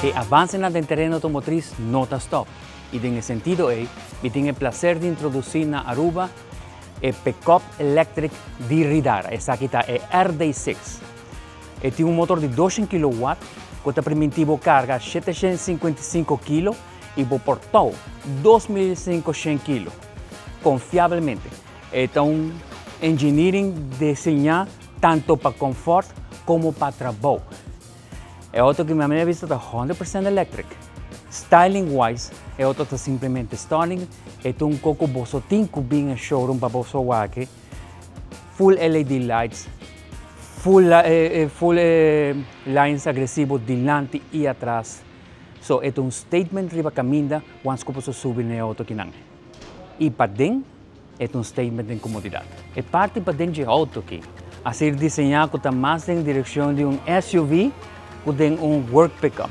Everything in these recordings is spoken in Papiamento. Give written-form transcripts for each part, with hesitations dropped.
E avancenan den tereno automotriz no ta stop y den e sentido ey mi tin e placer di introduci na Aruba e pickup electric di Ridar, esaki ta e RD6. E tin un motor di 200 kilowatt cu ta permiti bo carga 755 kilo y bo por tou 2500 kilo confiablemente. E ta un engineering diseña tanto pa confort como pa trabou. E auto cu mi a bisa ta 100% electric. Styling wise, e auto ta simplemente stunning. E ta un coco boso tin cu bin e showroom pa boso wak. Full LED lights, full lines agresivo dilanti y atras. So, e ta un statement riba caminda once cu boso subi na e auto akinan. Y paden, e ta un statement di comodidad. E parti paden di e auto aki a ser diseña cu ta mas den direccion di un SUV cu den un work pickup.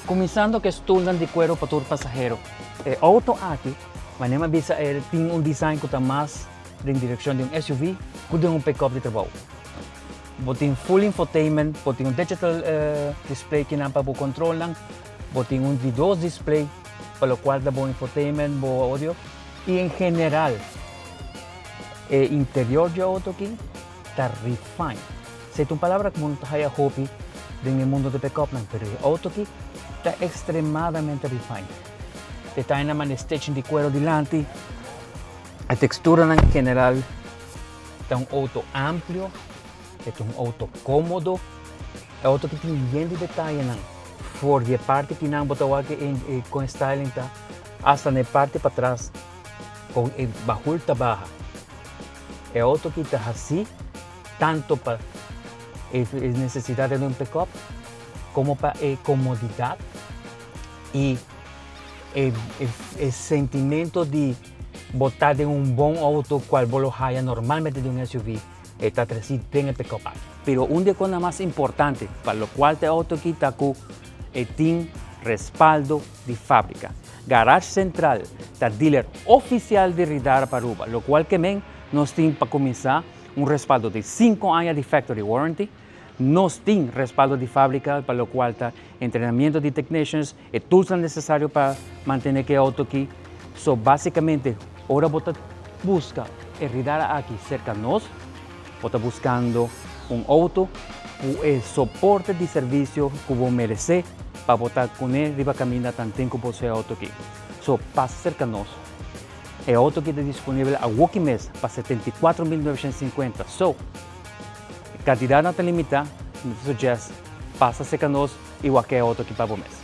Cuminsando cu stoel di cuero pa tur pasahero. E auto aki, manera bisa, e tin un design cu ta mas den direccion di un SUV cu di un pickup di trabou. Bo tin full infotainment, bo tin un digital display cu nan pa bo control nan, bo tin un di dos display pa locual ta bo infotainment, bo audio y en general e interior di e auto aki ta refined. Esey ta un palabra cu no ta haya hopi den mundo di pick-up nan, pero e auto aki ta extremadamente refined. Detaye nan manera stitching di cuero dilanti, e textura en general ta un auto amplio, ta un auto comodo, e auto cu tin yen di detaye nan. For di parti cu nan bo ta wak cu styling ta hasta na parti patras cu e bahul ta baha. E auto cu ta asina tanto pa e necesidad di un pick-up como pa e comodidad y e sentimento di bo ta den un bon auto cual bo lo haya normalmente di un SUV ta treci den e pick-up aki. Pero un di e cosnan mas importante pa locual e auto aki ta cu e tin respaldo di fabrica. Garage Central ta dealer oficial di Ridar pa Aruba, locual kiermen nos tin pa cuminsa un respaldo di 5 aña di factory warranty, nos tin respaldo di fabrica pa locual ta entrenamento di technicians y tools necesario pa mantene e auto aki. So, basicamente, ora bo busca e Ridar aki cerca nos, bo ta buscando un auto cu e soporte di servicio cu bo merece pa bo ta cu ne riba caminda tanto cu bo e auto aki. So, pasa cerca nos. E auto aki ta disponibel awor mes pa 74.950. So, cantidad no ta limita, mi ta suggest pasa cerca nos y wak e auto aki pa bo mes.